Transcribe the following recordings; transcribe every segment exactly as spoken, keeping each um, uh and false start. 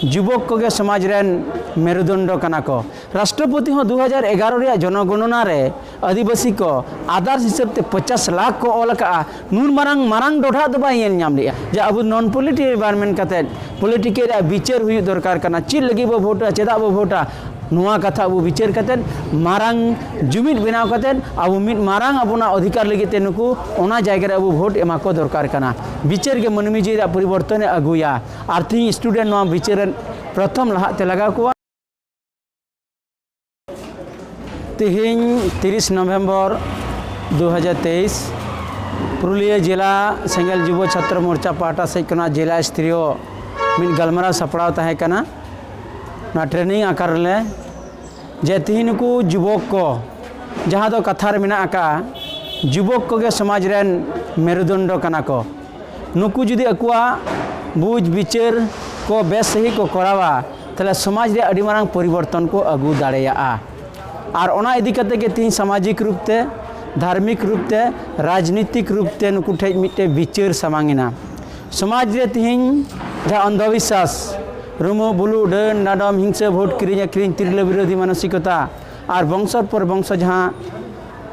ᱡᱩᱵᱚᱠ ᱠᱚᱜᱮ ᱥᱚᱢᱟᱡᱽ ᱨᱮᱱ ᱢᱮᱨᱩᱫᱚᱱᱰᱚ ᱠᱟᱱᱟ ᱠᱚ᱾ ᱨᱟᱥᱴᱨᱚᱯᱚᱛᱤ ᱦᱚᱸ ᱫᱩ ᱦᱟᱡᱟᱨ ᱮᱜᱟᱨᱚ ᱨᱮᱭᱟᱜ ᱡᱚᱱᱚᱜᱚᱱᱚᱱᱟ ᱨᱮ ᱟᱹᱫᱤᱵᱟᱹᱥᱤ ᱠᱚ ᱟᱫᱟᱨᱥ ᱦᱤᱥᱟᱹᱵ ᱛᱮ ᱯᱚᱪᱟᱥ ᱞᱟᱠᱷ ᱠᱚ ᱚᱞ ᱟᱠᱟᱫᱼᱟ᱾ ᱱᱩᱱ ᱢᱟᱨᱟᱝ ᱢᱟᱨᱟᱝ ᱰᱚᱰᱷᱟᱜ ᱫᱚ ᱵᱟᱭ ᱧᱮᱞ ᱧᱟᱢ ᱞᱮᱫᱼᱟ᱾ ᱡᱮ ᱟᱵᱚ ᱱᱚᱱ ᱯᱚᱞᱤᱴᱤᱠᱮᱞ ᱮᱱᱵᱷᱟᱭᱨᱚᱱᱢᱮᱱᱴ ᱠᱟᱛᱮᱫ ᱯᱚᱞᱤᱴᱤᱠᱮᱞ ᱨᱮᱭᱟᱜ ᱵᱤᱪᱟᱹᱨ ᱦᱩᱭᱩᱜ ᱫᱚᱨᱠᱟᱨ ᱠᱟᱱᱟ᱾ ᱪᱮᱫ ᱞᱟᱹᱜᱤᱫ ᱵᱚ ᱵᱷᱳᱴᱟ, ᱪᱮᱫᱟᱜ ᱵᱚ ᱵᱷᱳᱴᱟ, ᱱᱚᱣᱟ ᱠᱟᱛᱷᱟ ᱟᱵᱚ ᱵᱤᱪᱟᱹᱨ ᱠᱟᱛᱮᱫ ᱢᱟᱨᱟᱝ ᱡᱩᱢᱤᱫ ᱵᱮᱱᱟᱣ ᱠᱟᱛᱮᱫ ᱟᱵᱚ ᱢᱤᱫ ᱢᱟᱨᱟᱝ ᱟᱵᱚᱱᱟᱜ ᱚᱫᱷᱤᱠᱟᱨ ᱞᱟᱹᱜᱤᱫ ᱛᱮ ᱱᱩᱠᱩ ᱚᱱᱟ ᱡᱟᱭᱜᱟ ᱨᱮ ᱟᱵᱚ ᱵᱷᱳᱴ ᱮᱢᱟ ᱠᱚ ᱫᱚᱨᱠᱟᱨ ᱠᱟᱱᱟ᱾ ᱵᱤᱪᱟᱹᱨ ᱜᱮ ᱢᱟᱹᱱᱢᱤ ᱡᱤᱣᱤ ᱨᱮᱭᱟᱜ ᱯᱚᱨᱤᱵᱚᱨᱛᱚᱱᱮ ᱟᱹᱜᱩᱭᱟ᱾ ᱟᱨ ᱛᱮᱦᱤᱧ ᱥᱴᱩᱰᱮᱱᱴ ᱱᱚᱣᱟ ᱵᱤᱪᱟᱹᱨ ᱨᱮ ᱯᱨᱚᱛᱷᱚᱢ ᱞᱟᱦᱟᱜ ᱛᱮ ᱞᱟᱜᱟᱣ ᱠᱚᱣᱟ᱾ ᱛᱮᱦᱮᱧ ᱛᱤᱨᱤᱥ ᱱᱚᱵᱷᱮᱢᱵᱚᱨ ᱫᱩ ᱦᱟᱡᱟᱨ ᱛᱮᱭᱤᱥ, ᱯᱩᱨᱩᱞᱤᱭᱟᱹ ᱡᱮᱞᱟ ᱥᱮᱸᱜᱮᱞ ᱡᱩᱵᱚ ᱪᱷᱟᱛᱨᱚ ᱢᱳᱨᱪᱟ ᱯᱟᱦᱴᱟ ᱥᱮᱫ ᱠᱷᱚᱱᱟᱜ ᱡᱮᱞᱟ ᱥᱛᱨᱤᱭᱚ ᱢᱤᱫ ᱜᱟᱞᱢᱟᱨᱟᱣ ᱥᱟᱯᱲᱟᱣ ᱛᱟᱦᱮᱸ ᱠᱟᱱᱟ᱾ ᱱᱚᱣᱟ ᱴᱨᱮᱱᱤᱝ ᱟᱠᱟᱨ ᱨᱮᱞᱮ ᱡᱮ ᱛᱤᱦᱤᱧ ᱱᱩᱠᱩ ᱡᱩᱵᱚᱠ ᱠᱚ, ᱡᱟᱦᱟᱸ ᱫᱚ ᱠᱟᱛᱷᱟ ᱨᱮ ᱢᱮᱱᱟᱜ ᱟᱠᱟᱫ, ᱡᱩᱵᱚᱠ ᱠᱚᱜᱮ ᱥᱚᱢᱟᱡᱽ ᱨᱮᱱ ᱢᱮᱨᱩᱫᱚᱱᱰᱚ ᱠᱟᱱᱟ ᱠᱚ᱾ ᱱᱩᱠᱩ ᱡᱩᱫᱤ ᱟᱠᱚᱣᱟᱜ ᱵᱩᱡᱽ ᱵᱤᱪᱟᱹᱨ ᱠᱚ ᱵᱮᱥ ᱥᱟᱺᱦᱤᱡ ᱠᱚ ᱠᱚᱨᱟᱣᱟ, ᱛᱟᱦᱚᱞᱮ ᱥᱚᱢᱟᱡᱽ ᱨᱮ ᱟᱹᱰᱤ ᱢᱟᱨᱟᱝ ᱯᱚᱨᱤᱵᱚᱨᱛᱚᱱ ᱠᱚ ᱟᱹᱜᱩ ᱫᱟᱲᱮᱭᱟᱜᱼᱟ᱾ ᱟᱨ ᱚᱱᱟ ᱤᱫᱤ ᱠᱟᱛᱮ ᱜᱮ ᱛᱤᱦᱤᱧ ᱥᱟᱢᱟᱡᱤᱠ ᱨᱩᱯ ᱛᱮ, ᱫᱷᱟᱨᱢᱤᱠ ᱨᱩᱯ ᱛᱮ, ᱨᱟᱡᱽᱱᱤᱛᱤᱠ ᱨᱩᱯ ᱛᱮ ᱱᱩᱠᱩ ᱴᱷᱮᱡ ᱢᱤᱫᱴᱮᱡ ᱵᱤᱪᱟᱹᱨ ᱥᱟᱢᱟᱝ ᱮᱱᱟ᱾ ᱥᱚᱢᱟᱡᱽ ᱨᱮ ᱛᱤᱦᱤᱧ ᱡᱟᱦᱟᱸ ᱚᱱᱫᱷᱚᱵᱤᱥᱥᱟᱥ, ᱨᱩᱢᱩᱜ ᱵᱩᱞᱩᱜ, ᱰᱟᱹᱱ ᱰᱟᱸᱰᱚᱢ, ᱦᱤᱝᱥᱟᱹ, ᱵᱷᱳᱴ ᱠᱤᱨᱤᱧ ᱟᱹᱠᱷᱨᱤᱧ, ᱛᱤᱨᱞᱟᱹ ᱵᱤᱨᱳᱫᱷᱤ ᱢᱟᱱᱚᱥᱤᱠᱚᱛᱟ ᱟᱨ ᱵᱚᱝᱥᱚ ᱯᱚᱨ ᱵᱚᱝᱥᱚ ᱡᱟᱦᱟᱸ,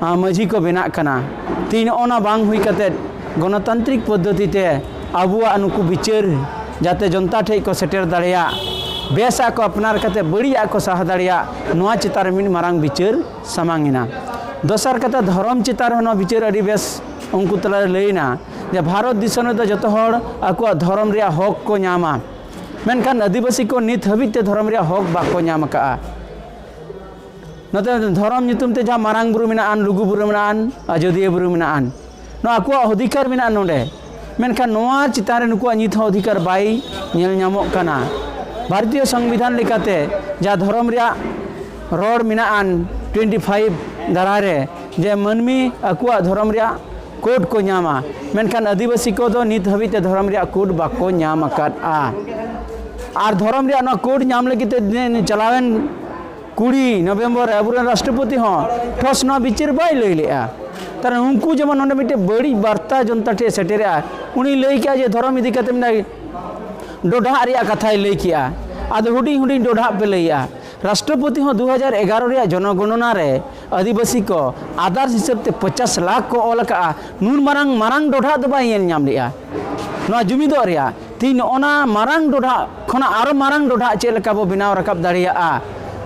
ᱟᱸ, ᱢᱟᱹᱡᱷᱤ ᱠᱚ ᱵᱮᱱᱟᱜ ᱠᱟᱱᱟ, ᱛᱤᱦᱤᱧ ᱱᱚᱜᱼᱚ ᱱᱟ ᱵᱟᱝ ᱦᱩᱭ ᱠᱟᱛᱮᱫ ᱜᱚᱱᱚᱛᱟᱱᱛᱨᱤᱠ ᱯᱚᱫᱽᱫᱷᱚᱛᱤ ᱛᱮ ᱟᱵᱚᱣᱟᱜ ᱱᱩᱠᱩ ᱵᱤᱪᱟᱹᱨ ᱡᱟᱛᱮ ᱡᱚᱱᱛᱟ ᱴᱷᱮᱡ ᱠᱚ ᱥᱮᱴᱮᱨ ᱫᱟᱲᱮᱭᱟᱜ, ᱵᱮᱥᱟᱜ ᱠᱚ ᱟᱯᱱᱟᱨ ᱠᱟᱛᱮᱫ ᱵᱟᱹᱲᱤᱡᱟᱜ ᱠᱚ ᱥᱟᱦᱟ ᱫᱟᱲᱮᱭᱟᱜ, ᱱᱚᱣᱟ ᱪᱮᱛᱟᱱ ᱨᱮ ᱢᱤᱫ ᱢᱟᱨᱟᱝ ᱵᱤᱪᱟᱹᱨ ᱥᱟᱢᱟᱝ ᱮᱱᱟ᱾ ᱫᱚᱥᱟᱨ ᱠᱟᱛᱷᱟ, ᱫᱷᱚᱨᱚᱢ ᱪᱮᱛᱟᱱ ᱨᱮᱦᱚᱸ ᱱᱚᱣᱟ ᱵᱤᱪᱟᱹᱨ ᱟᱹᱰᱤ ᱵᱮᱥ ᱩᱱᱠᱩ ᱛᱟᱞᱟᱨᱮ ᱞᱟᱹᱭᱮᱱᱟ ᱡᱮ ᱵᱷᱟᱨᱚᱛ ᱫᱤᱥᱚᱢ ᱨᱮᱫᱚ ᱡᱚᱛᱚ ᱦᱚᱲ ᱟᱠᱚᱣᱟᱜ ᱫᱷᱚᱨᱚᱢ ᱨᱮᱭᱟᱜ ᱦᱚᱠ ᱠᱚ ᱧᱟᱢᱟ, ᱢᱮᱱᱠᱷᱟᱱ ᱟᱹᱫᱤᱵᱟᱹᱥᱤ ᱠᱚ ᱱᱤᱛ ᱦᱟᱹᱵᱤᱡ ᱛᱮ ᱫᱷᱚᱨᱚᱢ ᱨᱮᱭᱟᱜ ᱦᱚᱠ ᱵᱟᱠᱚ ᱧᱟᱢ ᱟᱠᱟᱫᱼᱟ᱾ ᱱᱚᱛᱮ ᱫᱷᱚᱨᱚᱢ ᱧᱩᱛᱩᱢ ᱛᱮ ᱡᱟᱦᱟᱸ ᱢᱟᱨᱟᱝ ᱵᱩᱨᱩ ᱢᱮᱱᱟᱜᱼᱟᱱ, ᱞᱩᱜᱩ ᱵᱩᱨᱩ ᱢᱮᱱᱟᱜᱼᱟᱱ, ᱟᱡᱳᱫᱤᱭᱟᱹ ᱵᱩᱨᱩ ᱢᱮᱱᱟᱜᱼᱟᱱ, ᱱᱚᱣᱟ ᱟᱠᱚᱣᱟᱜ ᱚᱫᱷᱤᱠᱟᱨ ᱢᱮᱱᱟᱜᱼᱟ ᱱᱚᱰᱮ, ᱢᱮᱱᱠᱷᱟᱱ ᱱᱚᱣᱟ ᱪᱮᱛᱟᱱ ᱨᱮ ᱱᱩᱠᱩᱣᱟᱜ ᱱᱤᱛ ᱦᱚᱸ ᱚᱫᱷᱤᱠᱟᱨ ᱵᱟᱭ ᱧᱮᱞ ᱧᱟᱢᱚᱜ ᱠᱟᱱᱟ᱾ ᱵᱷᱟᱨᱚᱛᱤᱭᱚ ᱥᱚᱝᱵᱤᱫᱷᱟᱱ ᱞᱮᱠᱟᱛᱮ ᱡᱟᱦᱟᱸ ᱫᱷᱚᱨᱚᱢ ᱨᱮᱭᱟᱜ ᱨᱚᱲ ᱢᱮᱱᱟᱜᱼᱟᱱ ᱴᱩᱭᱮᱱᱴᱤ ᱯᱷᱟᱭᱤᱵᱷ ᱫᱟᱨᱟ ᱨᱮ, ᱡᱮ ᱢᱟᱹᱱᱢᱤ ᱟᱠᱚᱣᱟᱜ ᱫᱷᱚᱨᱚᱢ ᱨᱮᱭᱟᱜ ᱠᱳᱰ ᱠᱚ ᱧᱟᱢᱟ, ᱢᱮᱱᱠᱷᱟᱱ ᱟᱹᱫᱤᱵᱟᱹᱥᱤ ᱠᱚᱫᱚ ᱱᱤᱛ ᱦᱟᱹᱵᱤᱡ ᱛᱮ ᱫᱷᱚᱨᱚᱢ ᱨᱮᱭᱟᱜ ᱠᱳᱰ ᱵᱟᱠᱚ ᱧᱟᱢ ᱟᱠᱟᱫᱼᱟ᱾ ᱟᱨ ᱫᱷᱚᱨᱚᱢ ᱨᱮᱭᱟᱜ ᱱᱚᱣᱟ ᱠᱳᱰ ᱧᱟᱢ ᱞᱟᱹᱜᱤᱫ ᱛᱮ ᱫᱤᱱ ᱪᱟᱞᱟᱣᱮᱱ ᱠᱩᱲᱤ ᱱᱚᱵᱷᱮᱢᱵᱚᱨ ᱨᱮ ᱟᱵᱚᱨᱮᱱ ᱨᱟᱥᱴᱨᱚᱯᱚᱛᱤ ᱦᱚᱸ ᱴᱷᱚᱥ ᱱᱚᱣᱟ ᱵᱤᱪᱟᱹᱨ ᱵᱟᱭ ᱞᱟᱹᱭ ᱞᱮᱜᱼᱟ᱾ ᱛᱟᱦᱞᱮ ᱩᱱᱠᱩ ᱡᱮᱢᱚᱱ ᱱᱚᱰᱮ ᱢᱤᱫᱴᱮᱱ ᱵᱟᱹᱲᱤᱡ ᱵᱟᱨᱛᱟ ᱡᱚᱱᱛᱟ ᱴᱷᱮᱱ ᱥᱮᱴᱮᱨᱮᱜᱼᱟ, ᱩᱱᱤ ᱞᱟᱹᱭ ᱠᱮᱜᱼᱟ ᱡᱮ ᱫᱷᱚᱨᱚᱢ ᱤᱫᱤ ᱠᱟᱛᱮ ᱢᱤᱫᱴᱟᱝ ᱰᱚᱰᱷᱟᱜ ᱨᱮᱭᱟᱜ ᱠᱟᱛᱷᱟᱭ ᱞᱟᱹᱭ ᱠᱮᱜᱼᱟ᱾ ᱟᱫᱚ ᱦᱩᱰᱤᱧ ᱦᱩᱰᱤᱧ ᱰᱚᱰᱷᱟᱜ ᱯᱮ ᱞᱟᱹᱭᱮᱜᱼᱟ᱾ ᱨᱟᱥᱴᱨᱚᱯᱚᱛᱤ ᱦᱚᱸ ᱫᱩ ᱦᱟᱡᱟᱨ ᱮᱜᱟᱨᱚ ᱨᱮᱭᱟᱜ ᱡᱚᱱᱚᱜᱚᱱᱚᱱᱟ ᱨᱮ ᱟᱹᱫᱤᱵᱟᱹᱥᱤ ᱠᱚ ᱟᱫᱟᱨ ᱦᱤᱥᱟᱹᱵ ᱛᱮ ᱯᱚᱪᱟᱥ ᱞᱟᱠᱷ ᱠᱚ ᱚᱞ ᱟᱠᱟᱜᱼᱟ᱾ ᱱᱩᱱ ᱢᱟᱨᱟᱝ, ᱢᱟᱨᱟᱝ ᱰᱚᱰᱷᱟᱜ ᱫᱚ ᱵᱟᱭ ᱧᱮᱞ ᱧᱟᱢ ᱞᱮᱜᱼᱟ ᱱᱚᱣᱟ ᱡᱩᱢᱤᱫᱚᱜ ᱨᱮᱭᱟᱜ᱾ ᱛᱮᱦᱮᱧ ᱱᱚᱜᱼᱚ ᱱᱟ ᱢᱟᱨᱟᱝ ᱰᱚᱰᱷᱟᱜ ᱠᱷᱚᱱᱟᱜ ᱟᱨᱚ ᱢᱟᱨᱟᱝ ᱰᱚᱰᱷᱟᱜ ᱪᱮᱫ ᱞᱮᱠᱟ ᱵᱚ ᱵᱮᱱᱟᱣ ᱨᱟᱠᱟᱵ ᱫᱟᱲᱮᱭᱟᱜᱼᱟ?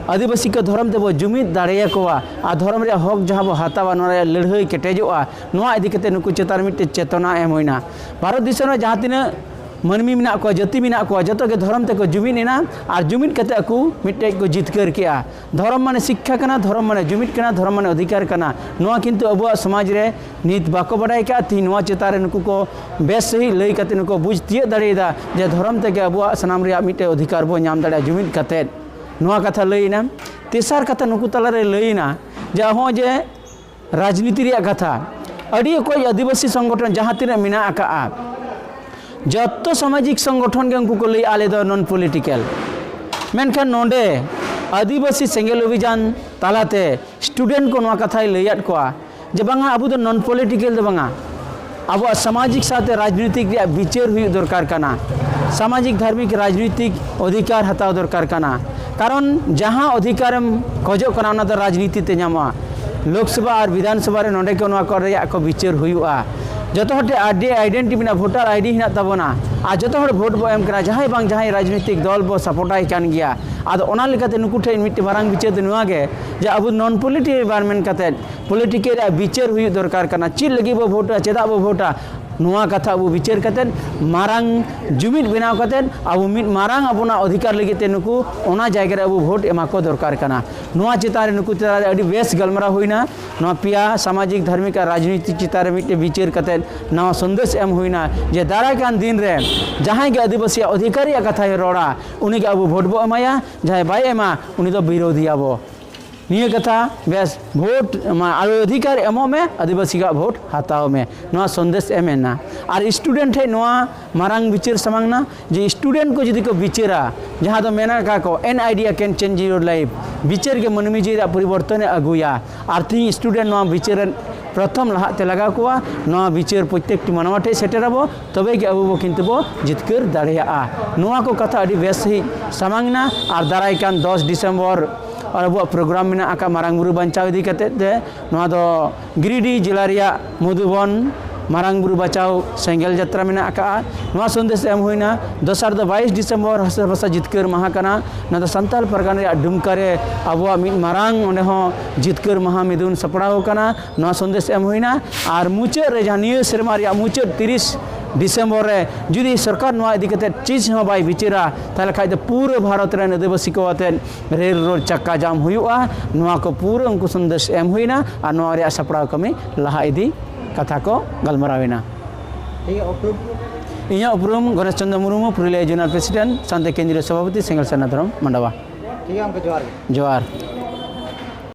ᱟᱹᱫᱤᱵᱟᱹᱥᱤ ᱠᱚ ᱫᱷᱚᱨᱚᱢ ᱛᱮᱵᱚ ᱡᱩᱢᱤᱫ ᱫᱟᱲᱮᱭᱟᱠᱚᱣᱟ ᱟᱨ ᱫᱷᱚᱨᱚᱢ ᱨᱮᱭᱟᱜ ᱦᱚᱠ ᱡᱟᱦᱟᱸ ᱵᱚ ᱦᱟᱛᱟᱣᱟ, ᱱᱚᱣᱟ ᱨᱮᱭᱟᱜ ᱞᱟᱹᱲᱦᱟᱹᱭ ᱠᱮᱴᱮᱡᱚᱜᱼᱟ᱾ ᱱᱚᱣᱟ ᱤᱫᱤ ᱠᱟᱛᱮ ᱱᱩᱠᱩ ᱪᱮᱛᱟᱱ ᱨᱮ ᱢᱤᱫᱴᱮᱡ ᱪᱮᱛᱚᱱᱟ ᱮᱢ ᱦᱩᱭᱱᱟ᱾ ᱵᱷᱟᱨᱚᱛ ᱫᱤᱥᱚᱢ ᱨᱮ ᱡᱟᱦᱟᱸ ᱛᱤᱱᱟᱹᱜ ᱢᱟᱹᱱᱢᱤ ᱢᱮᱱᱟᱜ ᱠᱚᱣᱟ, ᱡᱟᱹᱛᱤ ᱢᱮᱱᱟᱜ ᱠᱚᱣᱟ, ᱡᱚᱛᱚ ᱜᱮ ᱫᱷᱚᱨᱚᱢ ᱛᱮᱠᱚ ᱡᱩᱢᱤᱫ ᱮᱱᱟ ᱟᱨ ᱡᱩᱢᱤᱫ ᱠᱟᱛᱮ ᱟᱠᱚ ᱢᱤᱫᱴᱮᱡ ᱠᱚ ᱡᱤᱛᱠᱟᱹᱨ ᱠᱮᱜᱼᱟ᱾ ᱫᱷᱚᱨᱚᱢ ᱢᱟᱱᱮ ᱥᱤᱠᱠᱷᱟ ᱠᱟᱱᱟ, ᱫᱷᱚᱨᱚᱢ ᱢᱟᱱᱮ ᱡᱩᱢᱤᱫ ᱠᱟᱱᱟ, ᱫᱷᱚᱨᱚᱢ ᱢᱟᱱᱮ ᱚᱫᱷᱤᱠᱟᱨ ᱠᱟᱱᱟ᱾ ᱱᱚᱣᱟ ᱠᱤᱱᱛᱩ ᱟᱵᱚᱣᱟᱜ ᱥᱚᱢᱟᱡᱽ ᱨᱮ ᱱᱤᱛ ᱵᱟᱠᱚ ᱵᱟᱰᱟᱭ ᱠᱟᱜᱼᱟ᱾ ᱛᱮᱦᱮᱧ ᱱᱚᱣᱟ ᱪᱮᱛᱟᱱ ᱨᱮ ᱱᱩᱠᱩ ᱠᱚ ᱵᱮᱥ ᱥᱟᱺᱦᱤᱡ ᱞᱟᱹᱭ ᱠᱟᱛᱮ ᱱᱩᱠᱩ ᱵᱩᱡᱽ ᱛᱤᱭᱟᱹᱜ ᱫᱟᱲᱮᱭᱟᱫᱟ ᱡᱮ ᱫᱷᱚᱨᱚᱢ ᱛᱮᱜᱮ ᱟᱵᱚᱣᱟᱜ ᱥᱟᱱᱟᱢ ᱨᱮᱭᱟᱜ ᱢᱤᱫᱴᱮᱡ ᱚᱫᱷᱤᱠᱟᱨ ᱵᱚ ᱧᱟᱢ ᱫᱟᱲᱮᱭᱟᱜᱼᱟ ᱡᱩᱢᱤᱫ ᱠᱟᱛᱮ᱾ ᱱᱚᱣᱟ ᱠᱟᱛᱷᱟ ᱞᱟᱹᱭ ᱮᱱᱟ᱾ ᱛᱮᱥᱟᱨ ᱠᱟᱛᱷᱟ ᱱᱩᱠᱩ ᱛᱟᱞᱟᱨᱮ ᱞᱟᱹᱭ ᱮᱱᱟ ᱡᱮ ᱦᱚᱸᱜᱼᱚᱭ ᱡᱮ ᱨᱟᱡᱽᱱᱤᱛᱤ ᱨᱮᱭᱟᱜ ᱠᱟᱛᱷᱟ, ᱟᱹᱰᱤ ᱚᱠᱚᱡ ᱟᱹᱫᱤᱵᱟᱹᱥᱤ ᱥᱚᱝᱜᱚᱴᱷᱚᱱ ᱡᱟᱦᱟᱸ ᱛᱤᱱᱟᱹᱜ ᱢᱮᱱᱟᱜ ᱟᱠᱟᱜᱼᱟ, ᱡᱚᱛᱚ ᱥᱟᱢᱟᱡᱤᱠ ᱥᱚᱝᱜᱚᱴᱷᱚᱱ ᱜᱮ ᱩᱱᱠᱩ ᱠᱚ ᱞᱟᱹᱭᱟ ᱟᱞᱮ ᱫᱚ ᱱᱚᱱ ᱯᱚᱞᱤᱴᱤᱠᱮᱞ᱾ ᱢᱮᱱᱠᱷᱟᱱ ᱱᱚᱰᱮ ᱟᱹᱫᱤᱵᱟᱹᱥᱤ ᱥᱮᱸᱜᱮᱞ ᱚᱵᱷᱤᱡᱟᱱ ᱛᱟᱞᱟᱛᱮ ᱥᱴᱩᱰᱮᱱᱴ ᱠᱚ ᱱᱚᱣᱟ ᱠᱟᱛᱷᱟᱭ ᱞᱟᱹᱭᱟᱫ ᱠᱚᱣᱟ ᱡᱮ ᱵᱟᱝᱟ, ᱟᱵᱚ ᱫᱚ ᱱᱚᱱ ᱯᱚᱞᱤᱴᱤᱠᱮᱞ ᱫᱚ ᱵᱟᱝᱟ, ᱟᱵᱚᱣᱟᱜ ᱥᱟᱢᱟᱡᱤᱠ ᱥᱟᱶᱛᱮ ᱨᱟᱡᱽᱱᱤᱛᱤᱠ ᱨᱮᱭᱟᱜ ᱵᱤᱪᱟᱹᱨ ᱦᱩᱭᱩᱜ ᱫᱚᱨᱠᱟᱨ ᱠᱟᱱᱟ᱾ ᱥᱟᱢᱟᱡᱤᱠ ᱫᱷᱟᱨᱢᱤᱠ ᱨᱟᱡᱽᱱᱤᱛᱤᱠ ᱚᱫᱷᱤᱠᱟᱨ ᱦᱟᱛᱟᱣ ᱫᱚᱨᱠᱟᱨ ᱠᱟᱱᱟ᱾ ᱠᱟᱨᱚᱱ ᱡᱟᱦᱟᱸ ᱚᱫᱷᱤᱠᱟᱨᱮᱢ ᱠᱷᱚᱡᱚᱜ ᱠᱟᱱᱟ, ᱚᱱᱟ ᱫᱚ ᱨᱟᱡᱽᱱᱤᱛᱤ ᱛᱮ ᱧᱟᱢᱚᱜᱼᱟ᱾ ᱞᱳᱠᱥᱚᱵᱷᱟ ᱟᱨ ᱵᱤᱫᱷᱟᱱ ᱥᱚᱵᱷᱟ ᱨᱮ ᱱᱚᱰᱮ ᱜᱮ ᱱᱚᱣᱟ ᱠᱚ ᱨᱮᱭᱟᱜ ᱠᱚ ᱵᱤᱪᱟᱹᱨ ᱦᱩᱭᱩᱜᱼᱟ᱾ ᱡᱚᱛᱚ ᱦᱚᱲ ᱴᱷᱮᱱ ᱟᱭᱰᱮᱱᱴᱤᱴᱤ ᱢᱮᱱᱟᱜᱼᱟ, ᱵᱷᱳᱴᱟᱨ ᱟᱭᱰᱤ ᱦᱮᱱᱟᱜ ᱛᱟᱵᱚᱱᱟ, ᱟᱨ ᱡᱚᱛᱚ ᱦᱚᱲ ᱵᱷᱳᱴ ᱵᱚ ᱮᱢ ᱠᱟᱱᱟ, ᱡᱟᱦᱟᱸᱭ ᱵᱟᱝ ᱡᱟᱦᱟᱸᱭ ᱨᱟᱡᱽᱱᱤᱛᱤᱠ ᱫᱚᱞ ᱵᱚ ᱥᱟᱯᱳᱨᱴᱟᱭ ᱠᱟᱱ ᱜᱮᱭᱟ᱾ ᱟᱫᱚ ᱚᱱᱟ ᱞᱮᱠᱟᱛᱮ ᱱᱩᱠᱩ ᱴᱷᱮᱱ ᱢᱤᱫᱴᱮᱱ ᱢᱟᱨᱟᱝ ᱵᱤᱪᱟᱹᱨ ᱫᱚ ᱱᱚᱣᱟ ᱜᱮ ᱡᱮ ᱟᱵᱚ ᱱᱚᱱ ᱯᱚᱞᱤᱴᱤᱠᱮᱞ ᱮᱱᱵᱷᱟᱭᱨᱚᱱᱢᱮᱱᱴ ᱠᱟᱛᱮᱫ ᱯᱚᱞᱤᱴᱤᱠᱮᱞ ᱨᱮᱭᱟᱜ ᱵᱤᱪᱟᱹᱨ ᱦᱩᱭᱩᱜ ᱫᱚᱨᱠᱟᱨ ᱠᱟᱱᱟ᱾ ᱪᱮᱫ ᱞᱟᱹᱜᱤᱫ ᱵᱚ ᱵᱷᱳᱴᱟ, ᱪᱮᱫᱟᱜ ᱵᱚ ᱵᱷᱳᱴᱟ, ᱱᱚᱣᱟ ᱠᱟᱛᱷᱟ ᱟᱵᱚ ᱵᱤᱪᱟᱹᱨ ᱠᱟᱛᱮᱫ ᱢᱟᱨᱟᱝ ᱡᱩᱢᱤᱫ ᱵᱮᱱᱟᱣ ᱠᱟᱛᱮᱫ ᱟᱵᱚ ᱢᱤᱫ ᱢᱟᱨᱟᱝ ᱟᱵᱚᱱᱟᱜ ᱚᱫᱷᱤᱠᱟᱨ ᱞᱟᱹᱜᱤᱫ ᱛᱮ ᱱᱩᱠᱩ ᱚᱱᱟ ᱡᱟᱭᱜᱟ ᱨᱮ ᱟᱵᱚ ᱵᱷᱳᱴ ᱮᱢᱟ ᱠᱚ ᱫᱚᱨᱠᱟᱨ ᱠᱟᱱᱟ᱾ ᱱᱚᱣᱟ ᱪᱮᱛᱟᱱ ᱨᱮ ᱱᱩᱠᱩ ᱪᱮᱛᱟᱱ ᱨᱮ ᱟᱹᱰᱤ ᱵᱮᱥ ᱜᱟᱞᱢᱟᱨᱟᱣ ᱦᱩᱭᱱᱟ᱾ ᱱᱚᱣᱟ ᱯᱮᱭᱟ ᱥᱟᱢᱟᱡᱤᱠ, ᱫᱷᱟᱨᱢᱤᱠ ᱟᱨ ᱨᱟᱡᱽᱱᱤᱛᱤ ᱪᱮᱛᱟᱱ ᱨᱮ ᱢᱤᱫᱴᱮᱱ ᱵᱤᱪᱟᱹᱨ ᱠᱟᱛᱮᱫ ᱱᱟᱣᱟ ᱥᱚᱱᱫᱮᱥ ᱮᱢ ᱦᱩᱭᱱᱟ ᱡᱮ ᱫᱟᱨᱟᱭ ᱠᱟᱱ ᱫᱤᱱ ᱨᱮ ᱡᱟᱦᱟᱸᱭ ᱜᱮ ᱟᱹᱫᱤᱵᱟᱹᱥᱤᱭᱟᱜ ᱚᱫᱷᱤᱠᱟᱨ ᱨᱮᱭᱟᱜ ᱠᱟᱛᱷᱟᱭ ᱨᱚᱲᱟ, ᱩᱱᱤᱜᱮ ᱟᱵᱚ ᱵᱷᱳᱴ ᱵᱚ ᱮᱢᱟᱭᱟ᱾ ᱡᱟᱦᱟᱸᱭ ᱵᱟᱭ ᱮᱢᱟ, ᱩᱱᱤ ᱫᱚ ᱵᱤᱨᱳᱫᱷᱤᱭᱟᱵᱚ᱾ ᱱᱤᱭᱟᱹ ᱠᱟᱛᱷᱟ ᱵᱮᱥ, ᱵᱷᱳᱴ ᱮᱢᱟ, ᱟᱨ ᱚᱫᱷᱤᱠᱟᱨ ᱮᱢᱚᱜ ᱢᱮ, ᱟᱹᱫᱤᱵᱟᱹᱥᱤ ᱠᱚᱣᱟᱜ ᱵᱷᱳᱴ ᱦᱟᱛᱟᱣ ᱢᱮ, ᱱᱚᱣᱟ ᱥᱚᱱᱫᱮᱥ ᱮᱢ ᱮᱱᱟ᱾ ᱟᱨ ᱥᱴᱩᱰᱮᱱᱴ ᱴᱷᱮᱱ ᱱᱚᱣᱟ ᱢᱟᱨᱟᱝ ᱵᱤᱪᱟᱹᱨ ᱥᱟᱢᱟᱝ ᱱᱟ ᱡᱮ ᱥᱴᱩᱰᱮᱱᱴ ᱠᱚ ᱡᱩᱫᱤ ᱠᱚ ᱵᱤᱪᱟᱹᱨᱟ, ᱡᱟᱦᱟᱸ ᱫᱚ ᱢᱮᱱᱟᱜ ᱟᱠᱟᱫ ᱠᱚ, "An idea can change your life", ᱵᱤᱪᱟᱹᱨ ᱜᱮ ᱢᱟᱹᱱᱢᱤ ᱡᱤᱣᱤ ᱨᱮᱭᱟᱜ ᱯᱚᱨᱤᱵᱚᱨᱛᱚᱱᱮ ᱟᱹᱜᱩᱭᱟ᱾ ᱟᱨ ᱛᱮᱦᱤᱧ ᱥᱴᱩᱰᱮᱱᱴ ᱱᱚᱣᱟ ᱵᱤᱪᱟᱹᱨ ᱨᱮᱱ ᱯᱨᱚᱛᱷᱚᱢ ᱞᱟᱦᱟᱜ ᱛᱮ ᱞᱟᱜᱟᱣ ᱠᱚᱣᱟ᱾ ᱱᱚᱣᱟ ᱵᱤᱪᱟᱹᱨ ᱯᱨᱚᱛᱮᱠᱴᱤ ᱢᱟᱱᱣᱟ ᱴᱷᱮᱱ ᱥᱮᱴᱮᱨᱟᱵᱚ, ᱛᱚᱵᱮ ᱜᱮ ᱟᱵᱚ ᱵᱚ ᱠᱤᱱᱛᱩ ᱵᱚ ᱡᱤᱛᱠᱟᱹᱨ ᱫᱟᱲᱮᱭᱟᱜᱼᱟ᱾ ᱱᱚᱣᱟ ᱠᱚ ᱠᱟᱛᱷᱟ ᱟᱹᱰᱤ ᱵᱮᱥ ᱥᱟᱺᱦᱤᱡ ᱥᱟᱢᱟᱝ ᱮᱱᱟ᱾ ᱟᱨ ᱫᱟᱨᱟᱭ ᱠᱟᱱ ᱫᱚᱥ ᱰᱤᱥᱮᱢᱵᱚᱨ ᱟᱵᱚᱣᱟᱜ ᱯᱨᱳᱜᱨᱟᱢ ᱢᱮᱱᱟᱜ ᱟᱠᱟᱫ ᱢᱟᱨᱟᱝ ᱵᱩᱨᱩ ᱵᱟᱧᱪᱟᱣ ᱤᱫᱤ ᱠᱟᱛᱮᱫ ᱛᱮ᱾ ᱱᱚᱣᱟ ᱫᱚ ᱜᱤᱨᱤᱰᱤ ᱡᱮᱞᱟ ᱨᱮᱭᱟᱜ ᱢᱚᱫᱷᱩᱵᱚᱱ ᱢᱟᱨᱟᱝ ᱵᱩᱨᱩ ᱵᱟᱧᱪᱟᱣ ᱥᱮᱸᱜᱮᱞ ᱡᱟᱛᱨᱟ ᱢᱮᱱᱟᱜ ᱟᱠᱟᱫᱼᱟ᱾ ᱱᱚᱣᱟ ᱥᱚᱱᱫᱮᱥ ᱮᱢ ᱦᱩᱭᱱᱟ᱾ ᱫᱚᱥᱟᱨ ᱫᱚ ᱵᱟᱭᱤᱥ ᱰᱤᱥᱮᱢᱵᱚᱨ ᱦᱟᱥᱟ ᱵᱷᱟᱥᱟ ᱡᱤᱛᱠᱟᱹᱨ ᱢᱟᱦᱟ ᱠᱟᱱᱟ᱾ ᱱᱚᱣᱟ ᱫᱚ ᱥᱟᱱᱛᱟᱲ ᱯᱟᱨᱜᱟᱱᱟ ᱨᱮᱭᱟᱜ ᱰᱩᱢᱠᱟ ᱨᱮ ᱟᱵᱚᱣᱟᱜ ᱢᱤᱫ ᱢᱟᱨᱟᱝ ᱚᱸᱰᱮ ᱦᱚᱸ ᱡᱤᱛᱠᱟᱹᱨ ᱢᱟᱦᱟ ᱢᱤᱫᱩᱱ ᱥᱟᱯᱲᱟᱣ ᱟᱠᱟᱱᱟ᱾ ᱱᱚᱣᱟ ᱥᱚᱱᱫᱮᱥ ᱮᱢ ᱦᱩᱭᱱᱟ᱾ ᱟᱨ ᱢᱩᱪᱟᱹᱫ ᱨᱮ, ᱡᱟᱦᱟᱸ ᱱᱤᱭᱟᱹ ᱥᱮᱨᱢᱟ ᱨᱮᱭᱟᱜ ᱢᱩᱪᱟᱹᱫ ᱛᱤᱨᱤᱥ ᱰᱤᱥᱮᱢᱵᱚᱨ ᱨᱮ ᱡᱩᱫᱤ ᱥᱚᱨᱠᱟᱨ ᱱᱚᱣᱟ ᱤᱫᱤ ᱠᱟᱛᱮ ᱪᱮᱫ ᱦᱚᱸ ᱵᱟᱭ ᱵᱤᱪᱟᱹᱨᱟ, ᱛᱟᱦᱚᱞᱮ ᱠᱷᱟᱡ ᱫᱚ ᱯᱩᱨᱟᱹ ᱵᱷᱟᱨᱚᱛ ᱨᱮᱱ ᱟᱹᱫᱤᱵᱟᱹᱥᱤ ᱠᱚ ᱟᱛᱮᱫ ᱨᱮᱞ ᱨᱳᱰ ᱪᱟᱠᱟ ᱡᱟᱢ ᱦᱩᱭᱩᱜᱼᱟ᱾ ᱱᱚᱣᱟ ᱠᱚ ᱯᱩᱨᱟᱹ ᱩᱱᱠᱩ ᱥᱚᱱᱫᱮᱥ ᱮᱢ ᱦᱩᱭᱱᱟ ᱟᱨ ᱱᱚᱣᱟ ᱨᱮᱭᱟᱜ ᱥᱟᱯᱲᱟᱣ ᱠᱟᱹᱢᱤ ᱞᱟᱦᱟ ᱤᱫᱤ ᱠᱟᱛᱷᱟ ᱠᱚ ᱜᱟᱞᱢᱟᱨᱟᱣ ᱮᱱᱟ᱾ ᱴᱷᱤᱠ ᱜᱮᱭᱟ, ᱩᱯᱨᱩᱢ? ᱤᱧᱟᱹᱜ ᱩᱯᱨᱩᱢ ᱜᱚᱱᱮᱥ ᱪᱚᱸᱫᱽᱨᱚ ᱢᱩᱨᱢᱩ, ᱯᱩᱨᱩᱞᱤᱭᱟᱹ ᱡᱳᱱᱟᱞ ᱯᱨᱮᱥᱤᱰᱮᱱᱴ, ᱥᱟᱶᱛᱮ ᱠᱮᱱᱫᱨᱤᱭᱚ ᱥᱚᱵᱷᱟᱯᱚᱛᱤ, ᱥᱮᱸᱜᱮᱞ ᱥᱟᱨᱱᱟ ᱫᱷᱚᱨᱚᱢ ᱢᱟᱰᱣᱟ᱾ ᱴᱷᱤᱠ ᱜᱮᱭᱟ, ᱜᱚᱢᱠᱮ, ᱡᱚᱦᱟᱨ ᱜᱮ᱾ ᱡᱚᱦᱟᱨ᱾